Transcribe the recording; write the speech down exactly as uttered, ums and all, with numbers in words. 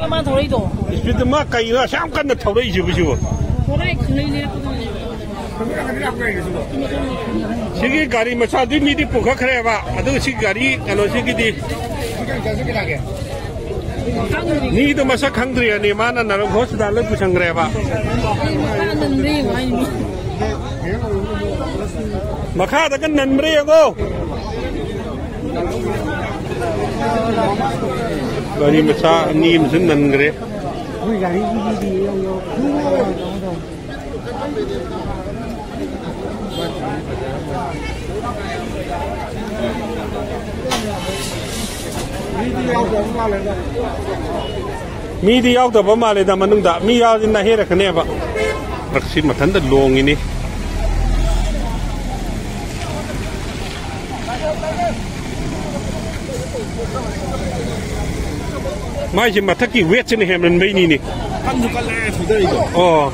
ꯃꯥ ꯊꯧꯔꯛꯏꯗꯣ꯫ ꯏꯁꯄꯤꯠꯇ ꯃꯥ ꯀꯩꯅꯣ ꯑꯁꯨꯛ ꯌꯥꯝ ꯀꯟꯅ ꯊꯧꯔꯛꯏꯁꯤꯕꯨ ꯁꯤꯕꯨ? ꯊꯧꯔꯛꯏ ꯈꯪꯂꯩ ꯂꯩꯔꯛꯄꯗꯨꯅꯦ꯫ ꯁꯤꯒꯤ ꯒꯥꯔꯤ ꯃꯆꯥꯗꯨꯒꯤ ꯃꯤꯗꯤ ꯄꯨꯈꯠꯈ꯭ꯔꯦꯕ, ꯑꯗꯨꯒ ꯁꯤ ꯒꯥꯔꯤ ꯀꯩꯅꯣꯁꯤꯒꯤꯗꯤ ꯈꯪꯗ꯭ꯔꯤ꯫ ꯃꯤꯗꯣ ꯃꯁꯛ ꯈꯪꯗ꯭ꯔꯤꯕꯅꯤ, ꯃꯥꯅ ꯅꯔꯛ ꯍꯣꯁꯄꯤꯇꯥꯜꯗ ꯄꯨꯁꯟꯈ꯭ꯔꯦꯕ꯫ ꯑꯩ ꯃꯈꯥ ꯅꯟꯕ꯭ꯔꯥ ꯌꯦꯡꯉꯣ ꯍꯥꯏꯅꯤ ꯃꯤ꯫ ꯃꯈꯥꯗꯒ ꯅꯟꯕ꯭ꯔꯥ ꯌꯦꯡꯉꯣ꯫ ꯒꯥꯔꯤ ꯃꯆꯥ ꯑꯅꯤ ꯑꯃꯁꯨ ꯅꯟꯈ꯭ꯔꯦ꯫ ꯃꯤꯗꯤ ꯌꯥꯎꯗꯕ ꯃꯥꯜꯂꯦꯗ ꯃꯅꯨꯡꯗ꯫ ꯃꯤ ꯌꯥꯎꯔꯗꯤ ꯅꯥꯍꯦꯔꯛꯀꯅꯦꯕ꯫ ꯇ꯭ꯔꯛꯁꯤ ꯃꯊꯟꯇ ꯂꯣꯡꯉꯤꯅꯤ꯫ ꯃꯥꯏꯁꯦ ꯃꯊꯛꯀꯤ ꯋꯦꯠꯁꯤꯅ ꯍꯦꯟꯃꯟꯕꯩꯅꯤꯅꯦ꯫ ꯀꯟꯁꯨ ꯀꯜꯂꯦ ꯊꯧꯗꯔꯤꯗꯣ꯫ ꯑꯣ꯫